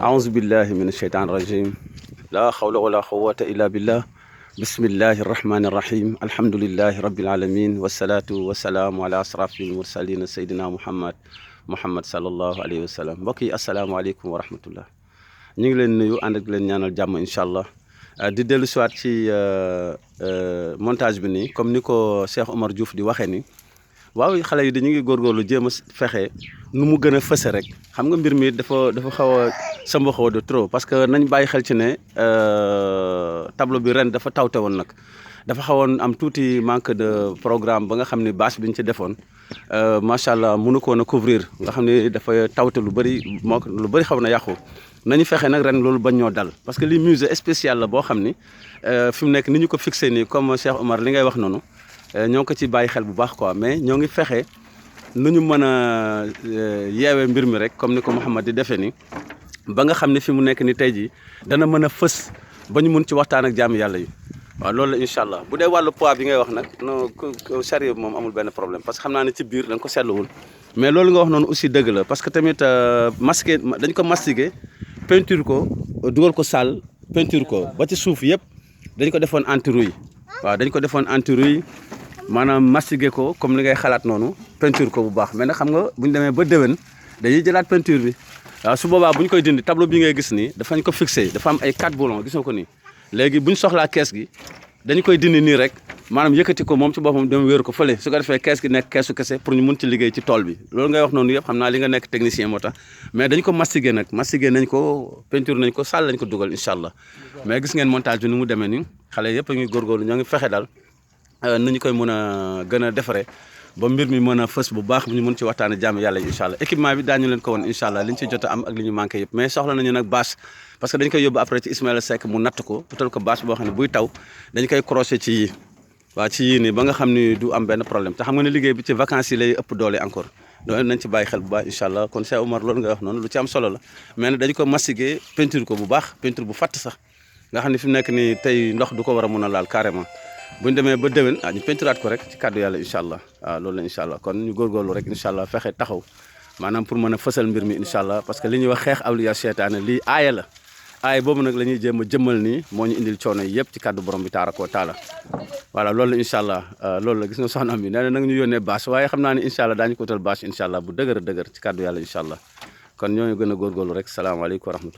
أعوذ بالله من الشيطان الرجيم لا حول ولا قوة إلا بالله بسم الله الرحمن الرحيم الحمد لله رب العالمين والصلاة والسلام على أشرف المرسلين سيدنا محمد صلى الله عليه وسلم mbokk yi asalaamaaleykum wa rahmatullah ñu ngi leen nuyu ànd ak leen ñaanal jàmm incha allah di dellu siwaat ci montage bi nii comme ni ko Cheikh Omar Diouf di waxee ni waaw xale yi dañu ngi góorgóorlu jéem a fexe nu mu gën a fëse rek xam nga mbir mi dafa xaw a samba xaw de trop parce que nañ bàyyi xel ci ne tableau bi ren dafa tawte woon nag dafa xawoon am tuuti manque de programme ba nga xam ne bâche bi ñu ci defoon macha allah mënu ko woon a couvrir nga xam ne dafa tawte lu bëri lu bëri xaw na yàqu nañu fexe nag ren loolu bañ ñoo dal parce que li musée spécial la boo xam ni fi mu nekk ni ñu ko fixé nii comme Cheikh Omar li ngay wax noonu ñoo ngi ko ci bàyyi xel bu baax quoi mais ñoo ngi fexe nu ñu mën a yeewee mbir mi rek comme ni ko Mouhamed di defee ni ba nga xam ne fi mu nekk ni tey jii dana mën a fës ba ñu mun ci waxtaan ak jaamu yàlla yi waaw loolu la incha allah bu dee wàllu poids bi ngay wax nag non sérieux moom amul benn problème parce que xam naa ne ci biir da nga ko seetluwul mais loolu nga wax noonu aussi dëgg la parce que tamit masqué dañ ko mastiqué peinture ko dugal ko salle peinture ko ba ci suuf yëpp dañ ko defoon anti-rouille waaw dañ ko defoon anti-rouille maanaam mastiqué ko comme li ngay xalaat noonu peinture ko bu baax mais nag xam nga bu ñu demee ba déwén dañuy jëlaat peinture bi waaw su boobaa bu ñu koy dindi tableau bi ngay gis nii dafañ ko fixé dafa am ay 4 boulons gis nga ko nii léegi bu ñu soxlaa kees gi dañu koy dindi nii rek maanaam yëkkati ko moom ci boppam dem wéeru ko fële su ko defee kees gi nekk keesu kese pour ñu mun ci liggéey ci tool bi loolu ngay wax noonu yëpp xam naa li nga nekk technicien moo tax mais dañ ko mastiqué nag mastiqué nañ ko peinture nañ ko sàll lañ ko dugal incha allah mais gis ngeen montage bi ni mu demee nii xale yëpp a ngi góorgóorlu ñoo ngi fexe daal nu ñu koy mën a gën a defaree ba mbir mi mën a fës bu baax ñu mën ci waxtaane jàmm yàlla yi incha allah équipement bi daañu leen ko woon incha allah li ñu ci jot a am ak li ñu manqué yëpp mais soxla nañu nag bâche parce que dañ koy yóbbu après ci Ismaïla Seck mu natt ko utal ko bâche boo xam ne buy taw dañ koy crochet ci yii waaw ci yii nii ba nga xam ni du am benn problème te xam nga ne liggéey bi ci vacances yi lay ëpp doole encore donc nañ ci bàyyi xel bu baax incha allah kon Cheikh Omar loolu nga wax noonu lu ci am solo la mais nag dañ ko mastiqué peinture ko bu baax peinture bu fatt sax nga xam ne fi mu nekk nii tey ndox du ko war a mun a laal carrément bu ñu demee ba déwén ñu peinturaat ko rek ci kàddu yàlla incha allah waaw loolu la incha allah kon ñu góorgóorlu rek incha allah fexe taxaw maanaam pour mën a fësal mbir mi incha allah parce que li ñuy wax xeex awliya seytaane lii aaya la aaya boobu nag la ñuy jéem a jëmmal nii moo ñu indil coono yi yëpp ci kàddu borom bi taaraka wa taala voilà loolu la incha allah loolu la gis nga soxna am bi nee na nag ñu yónnee bâche waaye xam naa ne incha allah daañu ko utal bâche incha allah bu dëgër ci kàddu yàlla incha allah kon ñooñu gën a góorgóorlu rek salaamaaleykum wa rahmatulah